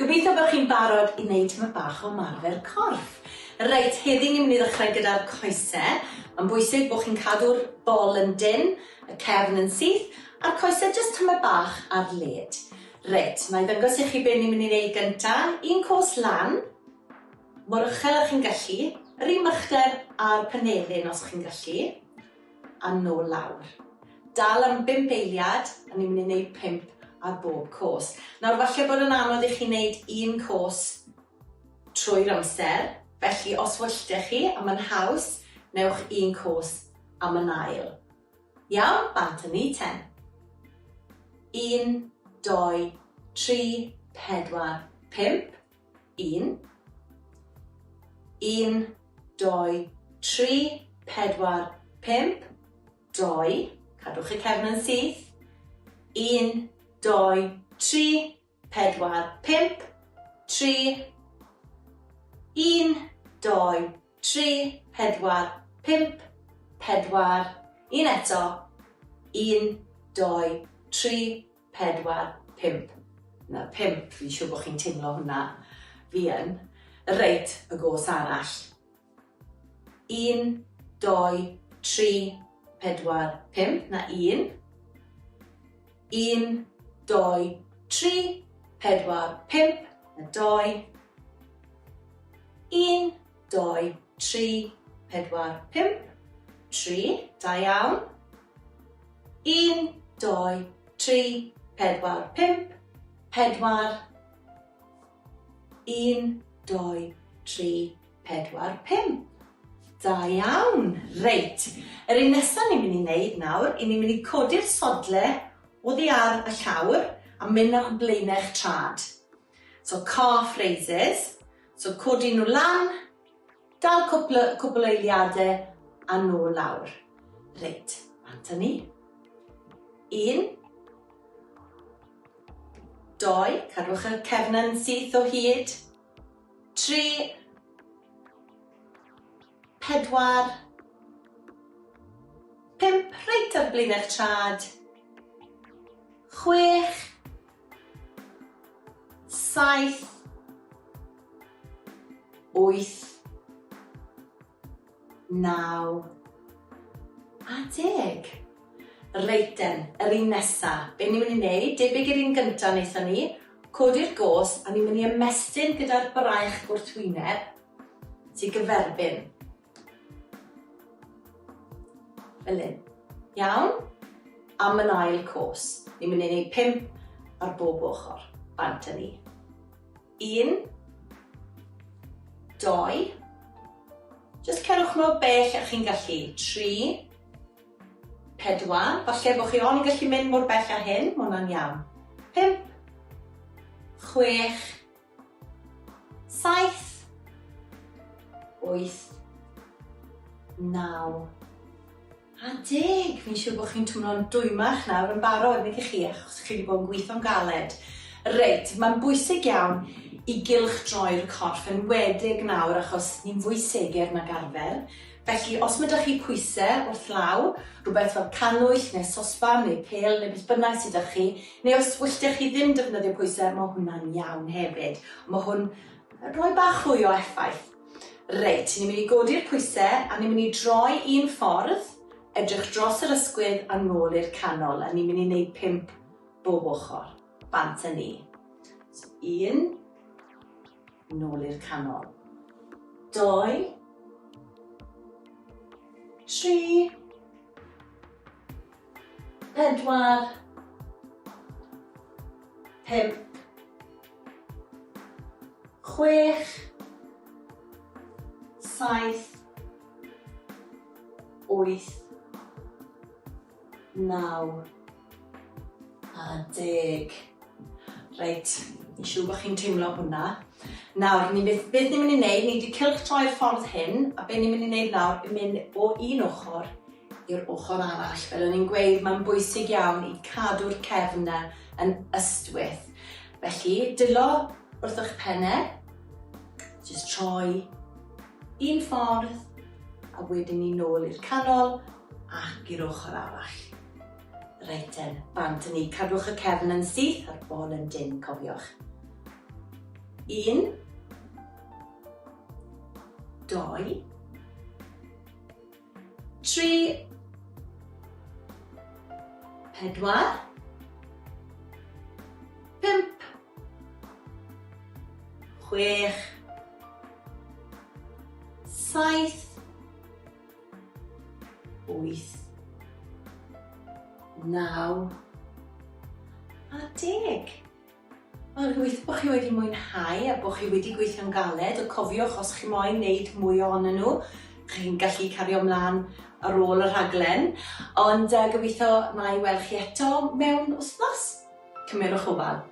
Gobeithio bod chi'n barod i wneud tymed bach o ymarfer corff. Reit, heddi ni'n mynd i ddechrau gyda'r coese. Mae'n bwysig bod chi'n cadw'r bol yn dynn, y cefn yn syth, a'r coese jyst tymed bach ar led. Reit, na i ddangos i chi be ni'n mynd i wneud gynta. Un cos lan, mor uchel â chi'n gallu, yr un uchder â'r penelin os chi'n gallu. a nôl lawr. Dal am bump eiliad, a ni'n mynd i wneud pump ar bob cos. Nawr falle bod yn anodd i chi wneud un cos trwy'r amser, felly os wylltech chi a mae'n haws, newch un cos am yn ail. Iawn, bant â ni ten. Un, dou, tri, pedwar, pump. Un. Un, dou, tri, pedwar, pump. Dou. Cadwch y cefn yn syth. Un, dou, tri, pedwar, pump. Tri. Un, dou, tri, pedwar, pump, pedwar. Un eto. Un, dou, tri, pedwar, pump. Na, pump, fi'n siŵr bod chi'n teimlo hwnna. Fi yn. Reit, y gos arall. Un, dou, tri, pedwar, pump. Na, un. Un, dou, tri, pedwar, pump. Na, dou. Un, dou, tri, pedwar, pump. Tri, da iawn. Un, dou, tri, pedwar, pump, pedwar. Un, dou, tri, pedwar, pump. Da iawn. Reit, yr un nesaf ni'n mynd i wneud nawr, i ni'n mynd i codi'r sodle oddi ar y llawr a mynd ar blaenau'ch trad. So calf raises. So codi nhw lan, Dal cwpl, cwpl o eiliadau a nôl lawr. Reit, bant â ni. Un. Doi, cadwch y cefn yn syth o hyd. Tri. Pedwar. Pump, reit ar blaen eich trad. Chwech. Saith. Wyth. Naw. A deg. Reit den, yr un nesa. Be ni'n mynd i wneud, debyg i'r un gynta wnaethon ni, codi'r gos a ni'n mynd i ymestyn gyda'r braich gwrthwyneb sy'n gyferbyn. Fel hyn. Iawn? Am yn ail cos. Ni'n mynd i wneud pump ar bob ochr. Bant â ni. Un. Dou. Jyst cerwch mor bell â chi'n gallu. Tri. Pedwar. Falle bod chi ond yn gallu mynd mor bell â hyn, mae hwnna'n iawn. Pump. Chwech. Saith. Wyth. Naw. A deg! Fi'n siŵr bod chi'n twmlo'n dwymach nawr yn barod, nag 'ych chi, achos chi wedi bod yn gweithio'n galed. Reit, mae'n bwysig iawn i gylchdroi'r corff, yn enwedig nawr achos ni'n fwy segur nag arfer. Felly, os mae 'da chi pwyse wrth law, rhywbeth fel cannwyll neu sosban neu pêl neu beth bynnag sydd 'da chi, neu os wylltech chi ddim defnyddio pwyse, mae hwnna'n iawn hefyd. Mae hwn yn rhoi bach fwy o effaith. Reit, ni'n mynd i godi'r pwyse a ni'n mynd i droi un ffordd, edrych dros yr ysgwydd a nôl i'r canol, a ni'n mynd i wneud pump bob ochr. Bant â ni. So, un, nôl i'r canol. Dou, tri, pedwar, pump, chwech, saith, wyth, naw a deg. Reit, fi'n siŵr bod chi'n teimlo hwnna. Nawr, ni beth, beth ni'n mynd i wneud, ni wedi cylchdroi'r ffordd hyn, a beth ni'n mynd i wneud nawr yw mynd o un ochr i'r ochr arall. Fel o'n i'n gweud, mae'n bwysig iawn i cadw'r cefn 'na yn ystwyth. Felly, dwylo wrth eich penne, jyst troi un ffordd, a wedyn ni nôl i'r canol ac i'r ochr arall. Reit ten, bant â ni. Cadwch y cefn yn syth a'r bol yn dynn, cofiwch. Un, doi, 3, 4, 5, 6, 7, 8, 9 a 10. Wel, gobeithio bod chi wedi mwynhau a bod chi wedi gweithio'n galed, a cofiwch os chi moyn wneud mwy ohonyn nhw, chi'n gallu cario mlaen ar ôl y rhaglen. Ond uh, gobeithio na i weld chi eto mewn wythnos. Cymerwch ofal.